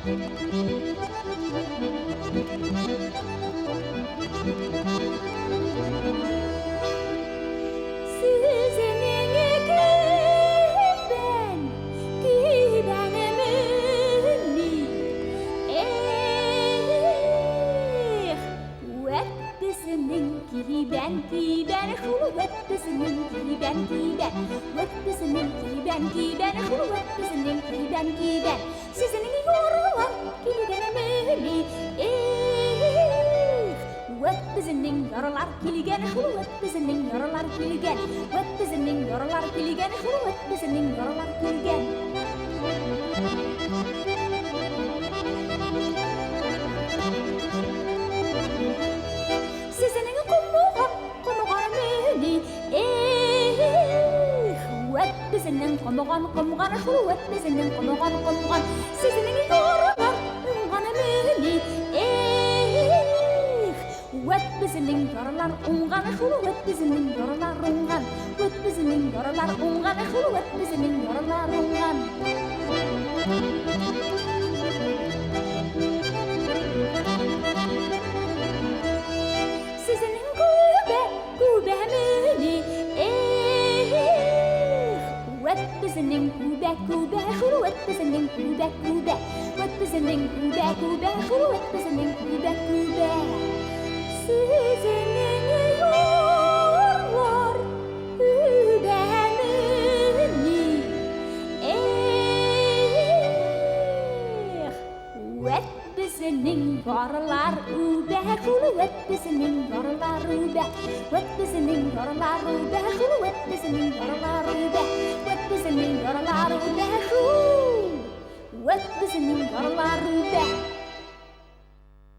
Сезнең кибән, кибәнемени? Эх, вәт безнең кибән, кибән шул, вәт безнең кибән, кибән, вәт безнең кибән, кибән шул, вәт безнең кибән, кибән. Сезнең яралар килгәнмени? Эх, вәт безнең яралар килгән шул, вәт безнең яралар килгән, вәт безнең яралар килгән шул, вәт безнең яралар килгән. Сезнең комган, комганмени? Эх, вәт безнең комган, комган шул, вәт безнең комган, комган. Сезнең яралар уңганмени? Эх, вәт безнең яралар уңган шул, вәт безнең яралар уңган, вәт безнең яралар уңган шул, вәт безнең яралар уңган. Сезнең күбә, күбәмени? Эх, вәт безнең күбә, күбә шул, вәт безнең күбә, күбә, вәт безнең күбә, күбә шул, вәт безнең күбә, күбә. Сезнең ярлар үбәмени? Эх, вәт безнең ярлар үбә шул, вәт безнең ярлар үбә, вәт безнең ярлар үбә шул, вәт безнең ярлар үбә, вәт безнең ярлар үбә шул, вәт безнең ярлар үбә.